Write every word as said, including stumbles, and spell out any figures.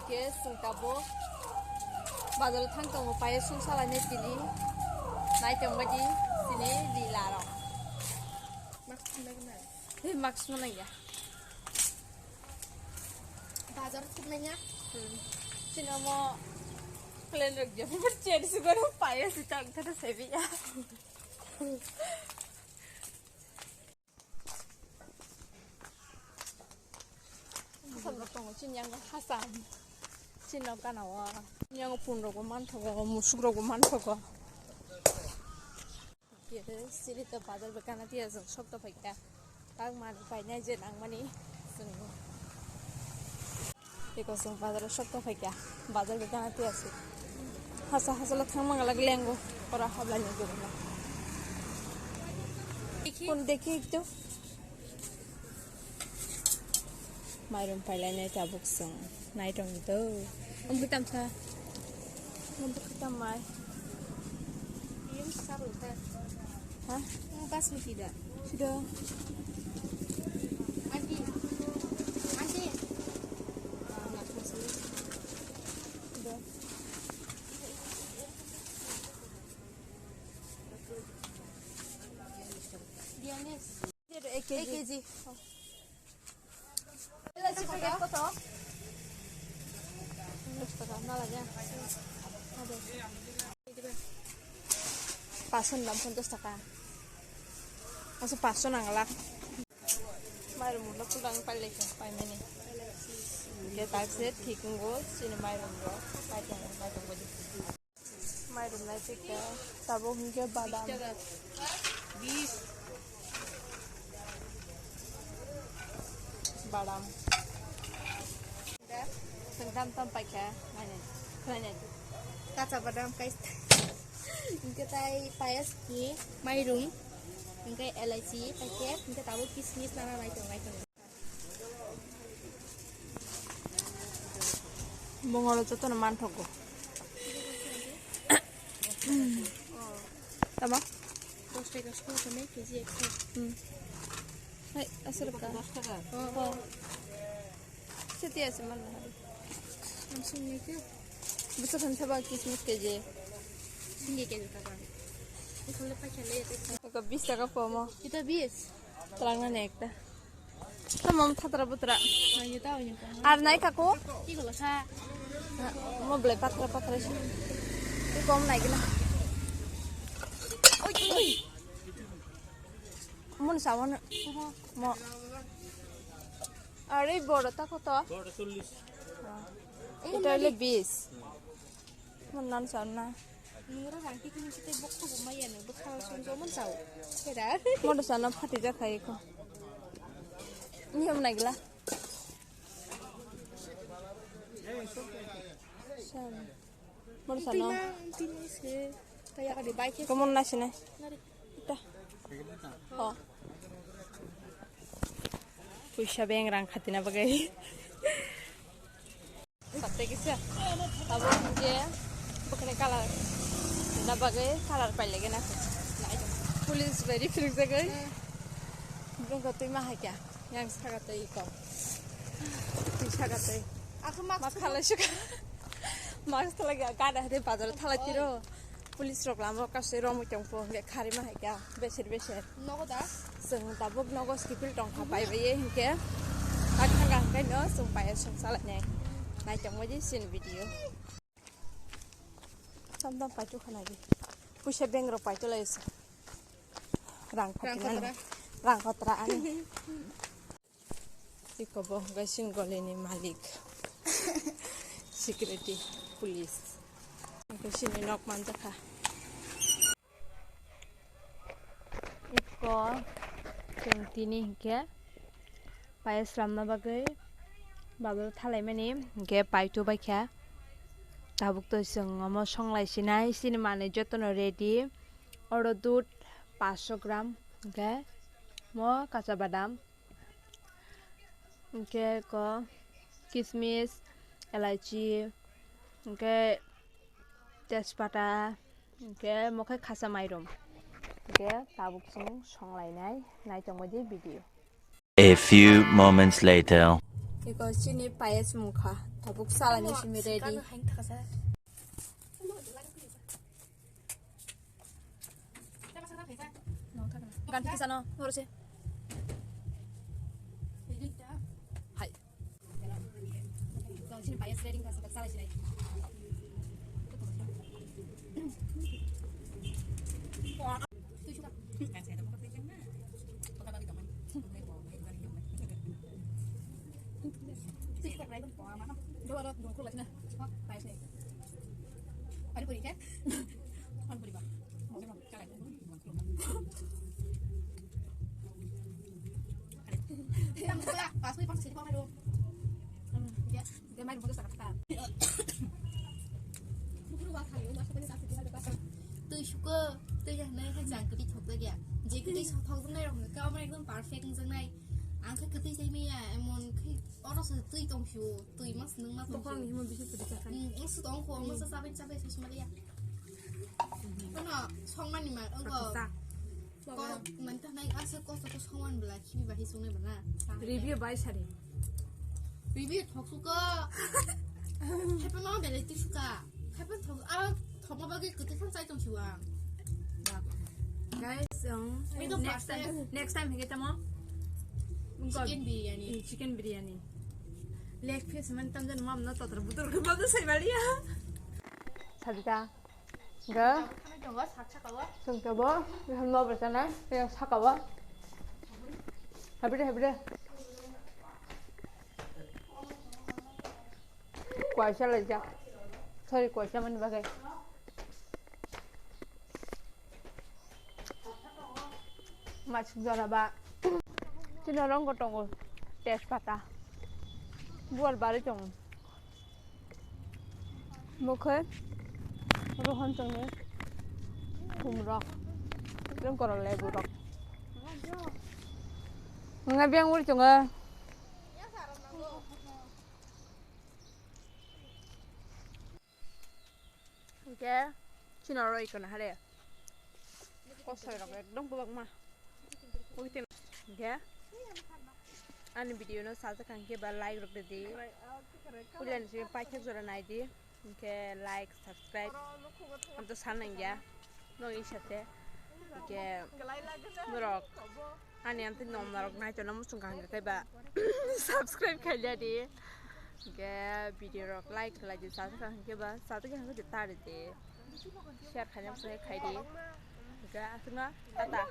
Ke sung tabuk bazar thang tongo, payas sung salai nai tini. Nai tong badi tini lila rok. Mask phunai gana. Hei, mask phunai ya. Bazar thang nai ya. Hmm. Sini mo plan rok je. Change goro payas tang tata sebi ya. Hasam rok tongo, chini yang hasam. Chini rok gana o. Chini yang pun rok bo manthogo, musuk rok bo manthogo. Siri to bazar bai gana tiya jong sok to phaikha. Tang mani painai je nang mani. Eko chwng bazar o sok to phaikha, bazar bai gana tiya se. Hasa hasa le thang mangala glengo, ora habla ni gurula. Kun dekhi ekto. Mairum pailai nai tabuk chwng, nai tong do. Ang bwtam sa. Ang bwtam mai. Yung sa bwtam. Ha? Ang basmati da. Sudah. Auntie. Auntie. Ah, nak masuk. Sudah. Dia ni. Ek kg. Ek kg. Paso ni dam ponchas taka. Asa paso nang la. Mairum no kulang pailai kha paimani. Ke tak se thik ngo sini mairum ro pai tong pai tong bodi. Mairum nai thik kha tabuk hingke badam. Badam. Sengtam tam paikha, mane, khwlainai. Kacha badam kai. Hingke tai payas ni mairum, hingke elaichi paikhe, hingke tabuk kismis nana nai tong, nai tong. Bongolo jotono manthogo. Tama? Dos taka songkha ne kg ekso. Hmm. Hai, aswrwkha. Dos taka? Oh. Seti ase manna hari. Ang songni khe. Bwswk khan thaba kismis kg. Singni kg thaba. Ikhole paikha le. Eko bis taka pomo. Ito bis. Twlang nani ekta. Tamo thatra butra. Nangya ta oya ta. Ar nai kako? Ki gola kha? Mo belai patra patra si. Ki kom nai gina. Oi, oi. Mun sawan. Mo. Are boro ta koto? Boro chollish. Eta hile bis. Mon nan sa na. Nora rang ti kini site bokto bo maya no bokha song jo mon sao. Kera. Modo sa na phati ja khai ko. Ni ham nagla. Modo sa na. Tina, tina se. Kaya ka de bai ke. Komon na sine. Nari. Ita. Oh. Puisa beng rang khatina bagai. Satte kisa. Abo je bukne color na bagwi color pailege na. Police bai rifrikjagwi. Bwrwngkha twi ma haikya. Yang saka twi iko. Twi saka twi. Aku mask ma khalai suka. Mask thalai gada hade bazar thalai tiro. Police rok lamrok kaisa romwi tongkho, hwnkhe kharima hai kha beser beser. Nogo da? Chwng tabuk nogo skipil tongkha, bai bai ye hinkhe. Ak thangkha hinkhe no chwng bai song salai nai. Nai tongma di sin video. Tam tam paitu khana di. Puisa beng rok paitu lai se. Rang phatinani. Rang khotra. Rang khotra ani. Iko bo hwnkhe chini golini malik. Security, police. Hwnkhe chini nok manjakha. Iko chwng tini hinkhe payas ramna bagwi bazar thalaimani hinkhe paitu baikha. Tabuk to chwng omo songlai sinai, chini manwi jotono ready. Oro dud paanch sho gram hinkhe mo kacha badam. Hwnkhe ko kismis, elaichi, hwnkhe tejpata, hwnkhe mokhe khasa mairum. Hwnkhe tabuk chwng songlainai, naitongbaidi video. A few moments later. Eko chini payas mungkha, Tabuk salani simi ready. Gan kisa no, horo se. Hai. Twi suko, twi ya nai hai jang kwtwi thok jak ya. Je kwtwi thok jak nai rok ka omo ekdom perfect wng jak nai. Ang khe kwtwi sai maya, emon khe oro se twi tong sio, twi mas nung ma tong sio. Tokong himo bisi kwtwi ka khai. Hmm, ang su tong kho, ang sa sabai sabai sai sima ya. Kono songmani ma, ang ko. Sa. Ko, man ta nai asa ko to songman bela khibi bahi songnai bela. Review bai sari. Review thok suka. Hepa no bela ti suka. Hepa thok a thok ma bagi kete kan sai tong siwa. Guys, um, Ekdom next perfect. Time, next time hingke tamo. Chicken biryani. Eh, chicken biryani. Leg piece man tam jan mam no totor butur butur sai bali ya. Sabita. Ga. Chwng tabo, no bwsana, yang saka o. Habide, habide. Kuaisa laijak. Sorry, kuaisa mani bagwi. Machik jora ba. Chini rongo tongo. Tejpata. Buar bari tongo. Mokhe rohon chongni thumrok, tei korok leburok. Wngkha biyang uri chongo. Hingke chini oro ikona hare. Kosoi rok ekdom kwbangma. Hingke ani video no sajak kha hingke ba like rok rwdi. Puila ni simi paithak jora naidi. Hingke like, subscribe. Ang to san nangya. Nong isa te. Hingke norok ani amtwi nom norok nai tongna muchung kha hingke ba subscribe khailya di. Hingke video rok like khlai di, sajak kha hingke ba sajak kha hingke ta rwdi. Share khaina muchung khaidi. Hingke aswkno tata.